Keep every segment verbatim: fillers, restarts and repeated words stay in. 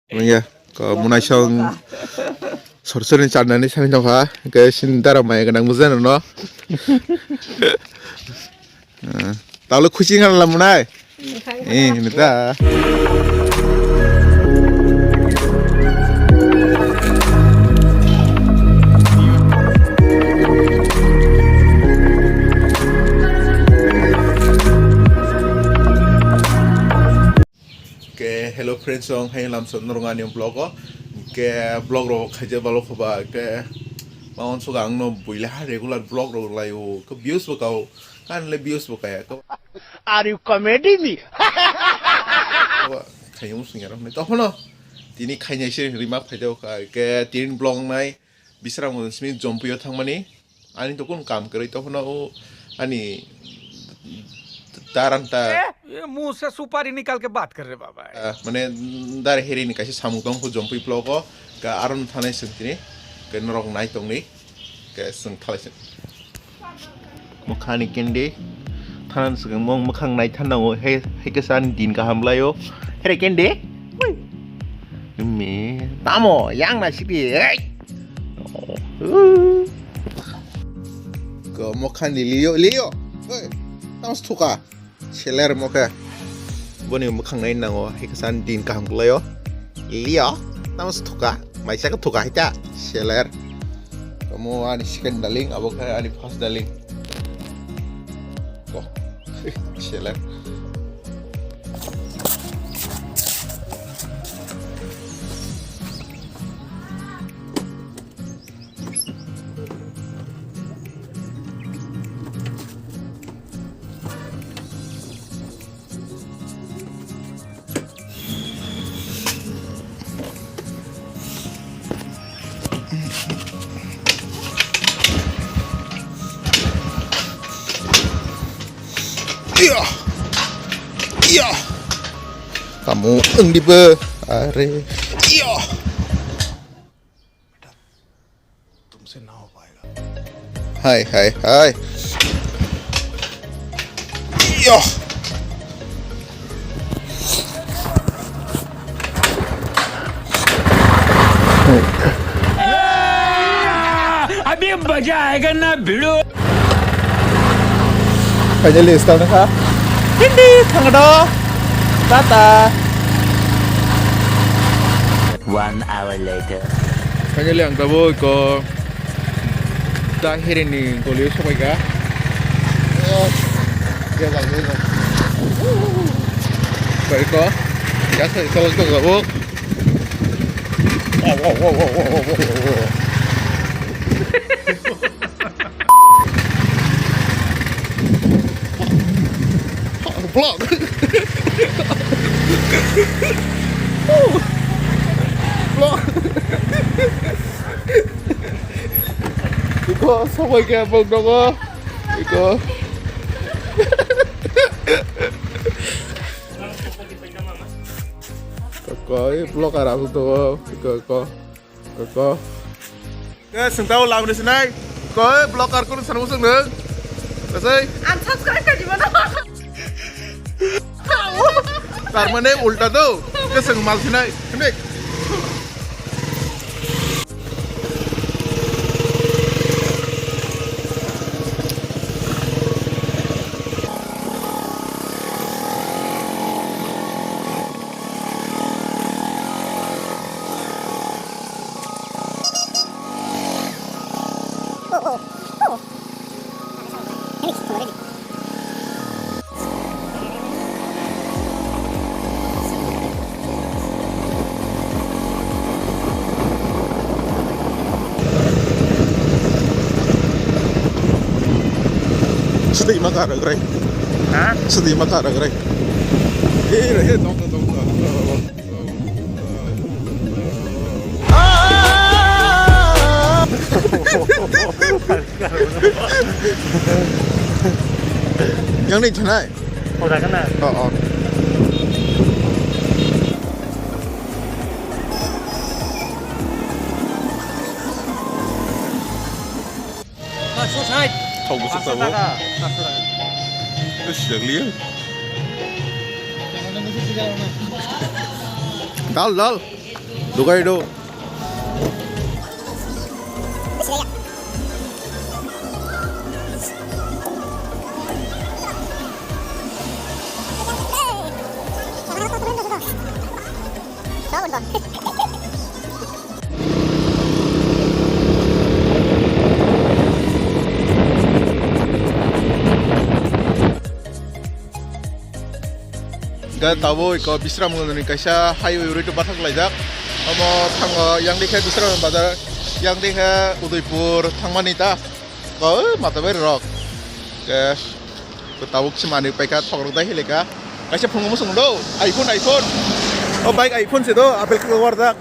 Mungya, ko munaisong sorsori charnani sani tongkha, ke sin dara maya ganang bujano no. Eh, talo khusi ngan la munai. Eh, ini ta. Ke hello friends, song hai lamso norong ani vlog o. Ke vlog rok khaijak balo khoba ke maon suka ang no buile ha regular vlog rok lai o ke views bo kao kan le views bo kaya ke. Are you comedy me? Khayo sing yaram nai tohono tini khainai se rima phaijak ka ke tin vlog nai. Bisram simi jompuyo thangmani. Ani to kun kam kwrwi to phano o ani daranta. ये मुंह से सुपारी निकाल के बात कर रहे बाबा। Ah, mane dar heri ni kaisa samung tong ko jompui vlog o ka aron thanai sengtini ke norok nai tongni ke seng thalai seng. Mukhani kendi thanan swkang mong mukhang nai thanango he he kesa ani din kaham laio. Here kendi. Ui. Me tamo yang na sidi. Hey. Ko mokhan di liyo liyo. Oi, tamo thuka. Seler mokhe. Boni mukhang nai nango, hikhe san din kaham kwlaio. Liyo, tamo thuka. Maisa ka thuka hita. Seler. Tamo ani second darling, abo khe ani first darling. Ko. Seler. Iya. Iya. Kamu endibe are. Iya. तुमसे ना हो पाएगा। Hai, hai, hai. Yo. अभी मजा आएगा ना भिड़ो। Finally, start na kha. Hindi, thangdo. Tata. One hour later. Finally, ang tabuk ko da hiri ni goli sobai ga. Bai ko. Ya sa, sa, sa, sa, Vlog. Vlog. Iko sobai ke bok dogo. Iko. Koi vlog ara su dogo. Iko, iko. Ko. Ke sengtao lamri sinai. Ko blocker kun sanung sung nung. Kasai. Unsubscribe ka diba na? Tar mane ulta to. Ke seng mal sinai. Kenek. Sedih mata ada gerai. Hah? Sedih mata ada gerai. Eh, eh, tong, tong, tong, tong. Yang ni chenai. Oh, dah kena. Oh, oh. Thok bwswk tabuk. Ish, jak liya. Dal, dal. Dukai do. Ga tabuk iko Bisramganj ni kaisa highway rwi to bathak laijak. Omo thango yang dikhe Bisramganj bazar, yang dikhe Udaipur thangmani ta. Ko, eh, mata bai rok. Ke, ko tabuk si manwi paikha thokrok dai hileka. Kaisa phungo musung do, iPhone, iPhone. O bike iPhone se do, Apple ke warjak.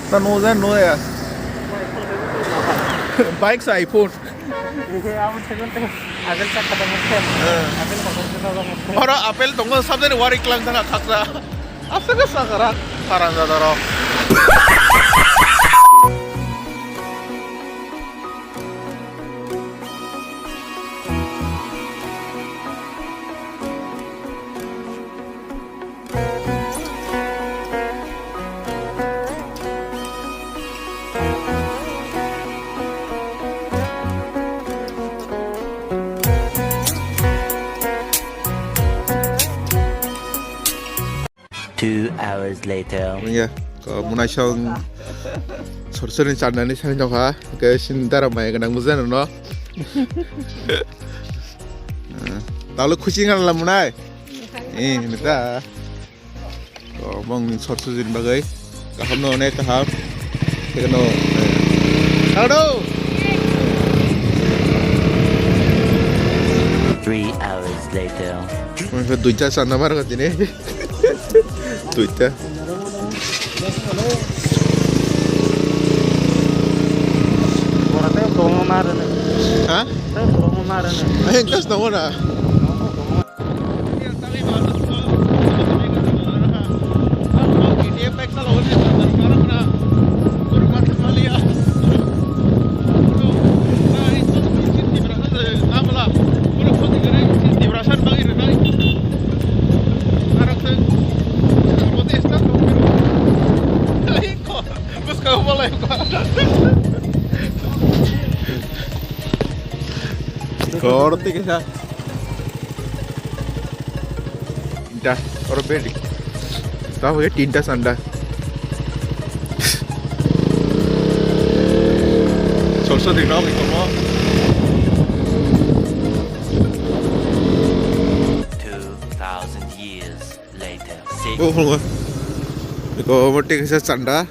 Ta no jan no ya. Bike sa iPhone. Abo thaigon te Apple sa khata mukhe. Eh. Apple khata mukhe. Oro Apple tongo sabjani wari klang thana khaksa. Aswk sakara, haram jadaro. Two hours later. Wngya, ko munaisong sorsori chandani sani tongkha, ke sin dara maya gwnang bujano no. Talo khuchi ngala munai. Eh, nita. Ko mong sorsori bagwi. Kaham no ne kaham. Keno. Hello. Three hours later. Duita chanda mar ka tini. Duita. Borok tei borokno ma rwno. Ha? Tei borokno ma rwno. Ayang kas tongo na. Kor tike sa. Tinta, oro bedi. Tahu ya tinta sanda. Solso di nok ikomo. Two thousand years later. Six. Oh, oh, oh. Iko mo tike sa sanda.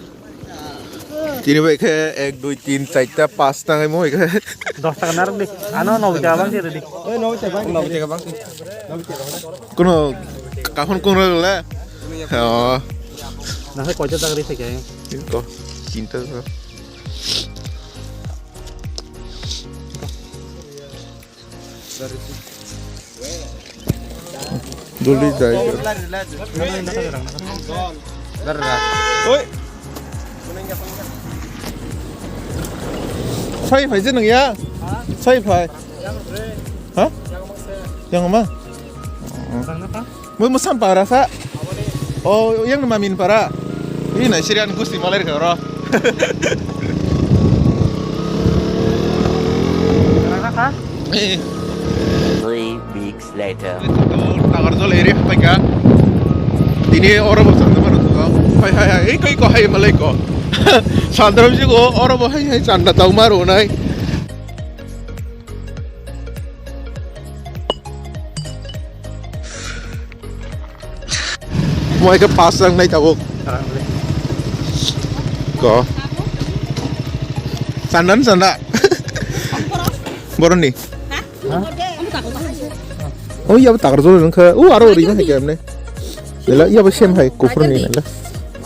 Tini bai khe ek, dui, tin, charta, pasta ngai mo khe. Dos taka narok di. Ano nogo taka bang tiri di. Oi, nogo taka bang. Nogo taka bang. Kuno kahon kuno le. Oh. Nasa koita taka ri thake. Ko tinta. Duli jai. Oi. Sai phai je nang ya? Sai phai. Ha? Yang ma? Mo mo san para sa. Oh, yang ma min para. Ini na sirian gusti malai ka ro. Three weeks later. Nagarjol area paika. Tini oro bo chanda maro to. Hai, hai, hai. Ei koi ko hai malai ko. Sandram ji ko oro bo hai hai chanda tau maro nai. Mo eke pass rang nai tabuk. Ko. Sandan sanda. Boroni. Oh, iya, takar jol nang kha. Oh, aro ri ma hai kemne. Lela, iya, sem hai kufur ni lela.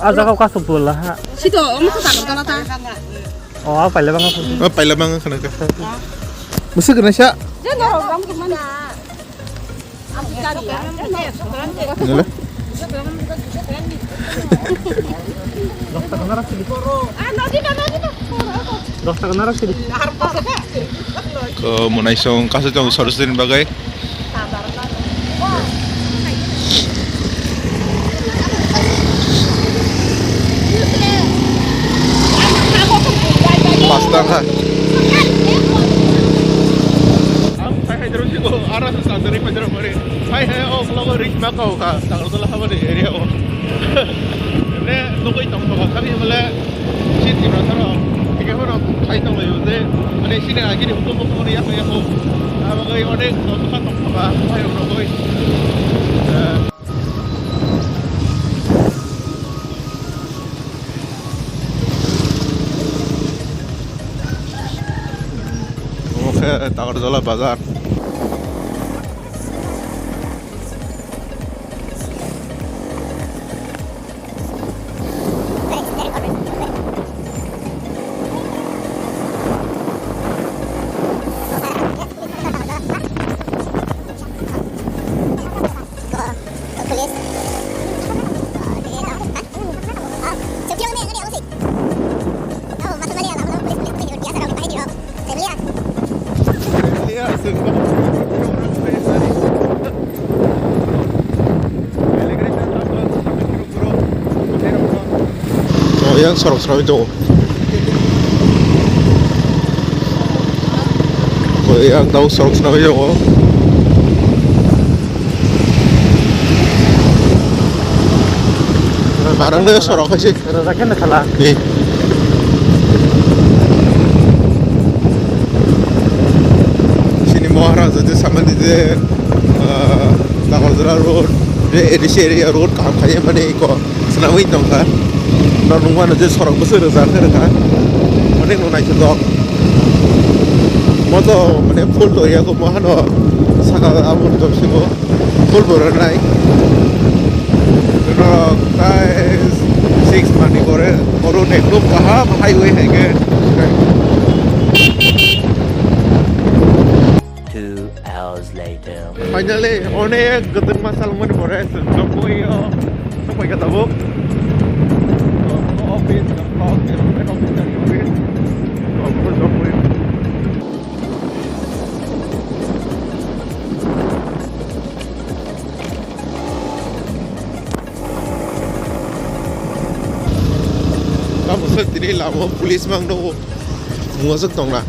Ah, jaga ka supul ha. Sito, omo ka takar jol ta. Oh, ah, paila bang ka. Oh, paila bang ka na ka. Musu kena sya. Nila. Ko munai song kasu jong sorsin bagai. Ang phai hai doro sigo, ara sa sa dori phai doro mari. Phai hai o vlog o reach ma kau kha, Tagarjala habani area o. Ne nugui tong tong kha, kami bole si Tiprasa rok, eke horo phai tong lai je, mane sini agi ni hukum hukum ni yako yako. Abo gai onek tong kha tong kha, phai rok rok oi. Omo khe Tagarjala bazar. Oh, yang sorok sorok itu. Yang tahu sorok swnamwi tongo. Barang de sorok hai se. Rwjak khe nukhala. Ni. Sini Maharaja je samani je, ah, Tagarjala road, je A D C area road kaham khai mani ko. Swnamwi tongkha. Norok nukmano je sorok bwswk rwjak khe rwkha. Onek no naithotok. Moto mane full to yago mohano saka abo jobsibo full bo rwnai. Norok tai six mani gore oro nekno kaham highway hai khe. Two hours later. Finally, onek kwtwkma salmani pore chwng nokmui o sokphaikha tabuk. Office, office, office, office. Tamo se tini lama o police mang nogo. Mungajak tongna.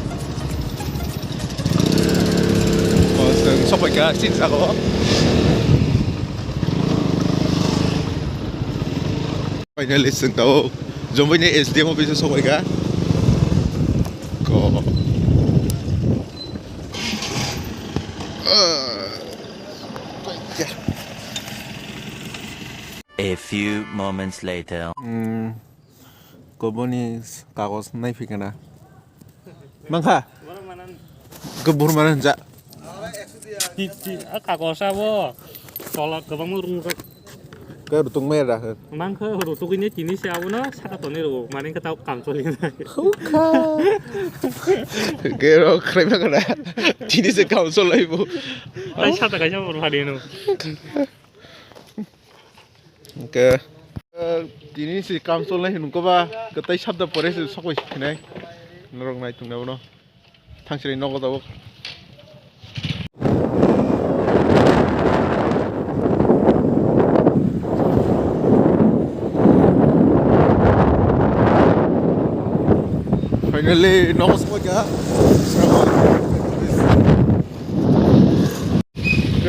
O, chwng sokphaikha sini saka o. Finally chwng tabuk Jombaini S D M office o sokphaikha. Ko. A few moments later. Hmm. Koboni kagos nai phi kana. Mangkha? Borok manan. Kobor manan ja. Ti, ti, a kagos abo. Tola kwbangma rung rok. Khe rutung maya da khe. Mangkha rutugwi ne tini se abono saka toni rwo. Mane khe tao kam choli nai. Hukha. Khe rok khlai mangkha da. Tini se kam cholai bo. Tai sata kaisa bor phari no. Hwnkhe, eh, tini si kam cholnai hinwi khe ba, kwtai sabda pore se sokoi si khinai. Norok nai tongna bono. Thangsirai nogo tabuk. Finally, nogo sokoi kha.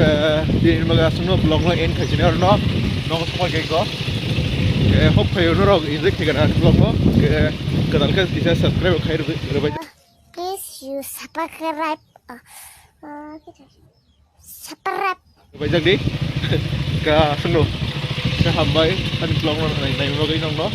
Eh, tini bagwi aswkno vlog no end khaisini oro no. Nogo sokoi kha iko. Eh, hok phaio norok enjoy khaikha na vlog no. Eh, kwtal khe kisa subscribe khai rwbai. Please you subscribe. Uh, uh, subscribe. Rwbaijak di. Ka aswkno. Ka hambai ani vlog no nai, nai bagwi nokno.